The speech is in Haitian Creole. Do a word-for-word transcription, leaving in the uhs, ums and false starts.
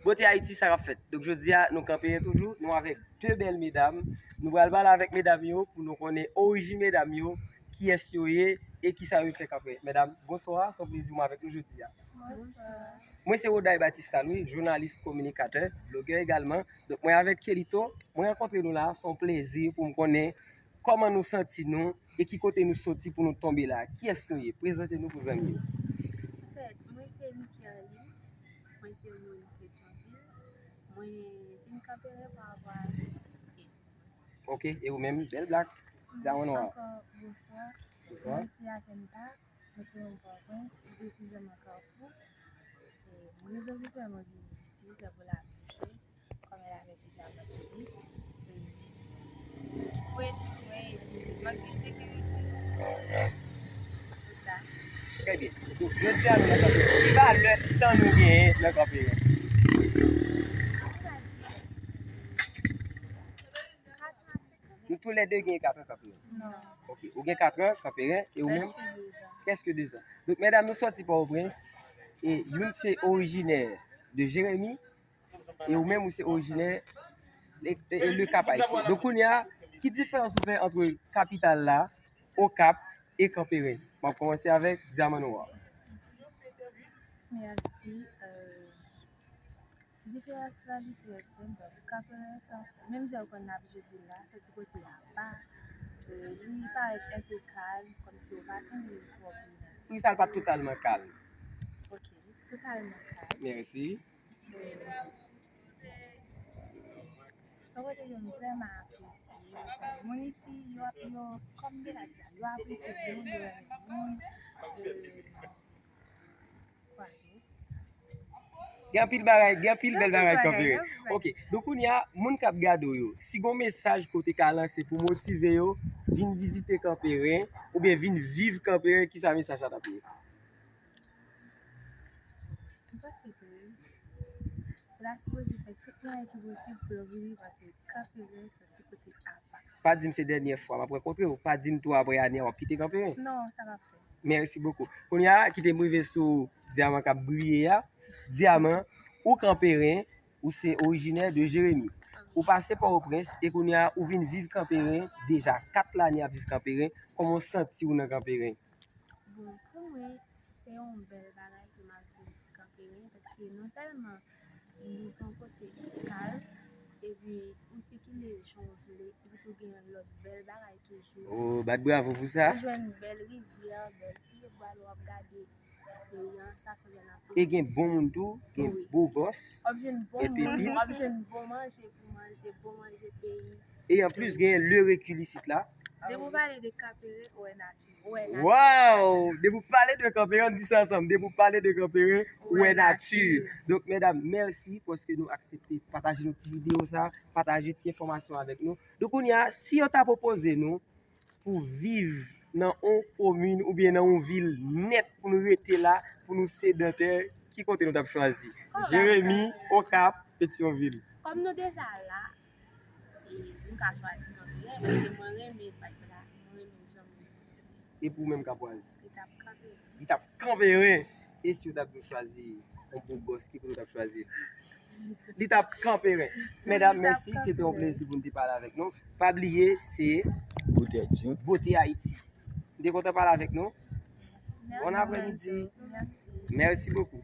Bote Ayiti, sa k ap fèt? Donk, jodi a, nou Kanperen toujou, nou avèk de bèl medam. Nou pral pale avèk medam yo pou nou konnen orijin medam yo, kiyès yo ye e kisa yo vin fè Kanperen. Medam, bonswa, se yon plezi pou mwen avèk nou jodi a. Bonswa. Mwen se Roday Batista Louis, jounalis, kominikatè, blogè egalman. Donk, mwen avèk Kelito, mwen rankontre nou la, se yon plezi pou m konnen kòman nou santi nou e ki kote nou soti pou nou tonbe la. Kiyès nou ye? Prezante nou pou zanmi yo. Anfèt, mwen se Mikerline, mwen se moun Petyonvil, mwen vin Kanperen pa rapò a etid mwen. Ok, e ou menm, bèl blak, diamond nwa. Ankò, bonswa. Bonswa. Mwen se Akenta, mwen se moun Pòtoprens, pi presizèman Kafou. E mwen rezon ki fè mwen vin isi, se pou la menm choz, kòm elle avait déjà mentionné. E pou etid mwen, epi mank de sekirite. Tout sa. Trè byen. Donk, jodi a nou nan Kanperen. Ki valè tan nou genyen nan Kanperen? Nou toulède gen kat an Kanperen. Non. Ok. Ou gen kat an Kanperen e ou menm? Prèske de zan. Prèske de zan. Donk, medam, nou sòti Pòtoprens. E youn se orijinè de Jeremi. E ou menm, ou se orijinè e, e, e le Cap Haïtien. Donk, kounye a, ki diferans ou fè ant kapital la, Okap, e Kanperen? M ap kòmanse avèk Diamond Noir. Mèsi. Euh, diferans la, li trè senp. Donk, Kanperen, sa, menm jan w konn n ap jodi la, se ti kote apa. Euh, li parèt enpe kalm, kòmsi w pa tande twòp bri nan. Poukisa l pa totalman kalm? Ok, totalman kalm. Mèsi. Se yon kote ke m vrèman apresye. Moun isi, yo, yo, kòm m te ka di sa, yo apresye moun, yo renmen moun, yo, kwa tou. Gen anpil bagay, gen anpil bèl bagay Kanperen. Ok, donk kounye a, moun k ap gade w yo, si gen yon mesaj ke w te ka lanse pou motive yo, vin vizite Kanperen, oubyen vin viv Kanperen, kisa mesaj la t ap ye? M panse ke la sipoze fè tout mwayen ki posib pou yo vini, paske Kanperen se yon ti kote apa. Pa di m se dènyè fwa m ap rankontre w, pa di m tou apre ane a w ap kite Kanperen. Non, sa p ap fèt. Mèsi bokou. Kounye a, kite m rive sou dyaman k ap briye a. Dyaman, ou Kanperen, ou se orijinè de Jeremi. Ou pase Pòtoprens e kounye a, ou vin viv Kanperen, deja kat lane ap viv Kanperen. Kòman w santi w nan Kanperen? Bon, pou mwen, se yon bèl bagay ke m ap viv Kanperen, paske non sèlman li se yon kote ki kalm, epi ou sikile jan w vle, epi tou gen lòt bèl bagay toujou. Oh, bat bravo pou sa. Ou jwenn bèl rivyè, bèl pye bwa lè w ap gade peyi an, sa fè bèl anpil. E gen bon moun tou, gen bo bòs, w ap jwenn bon moun, w ap jwenn bon manje pou manje, bon manje peyi. E anplis, gen le recul isit la. Depi w pale de Kanperen, ou wè nati. Waw! Depi w pale de Kanperen, ann di sa ansanm. Depi w pale de Kanperen, ou wè nati. Donk, medam, mèsi paske nou aksepte pataje nou ti videyo sa, pataje ti enfòmasyon avèk nou. Donk, kounye a, si yo ta pwopoze nou pou viv nan yon komin oubyen nan yon vil nèt pou nou rete la, pou nou sedantè, ki kote nou t ap chwazi? Jeremi, Okap, Petyonvil? Kòm nou deja la, e, m ka chwazi Kanperen, paske mwen renmen vibe la, mwen renmen jan moun yo fonksyone. E pou ou menm, Kapwaz? Li t ap Kanperen. Li t ap Kanperen. E si w t ap dwe chwazi yon bo bòs, ki kote w t ap chwazi? Li t ap Kanperen. Medam, mèsi, se te yon plezi pou n te pale avèk nou. Pa bliye, se Bote Ayiti. Bote Ayiti. M te kontan pale avèk nou. Bon aprèmidi. Mèsi bokou.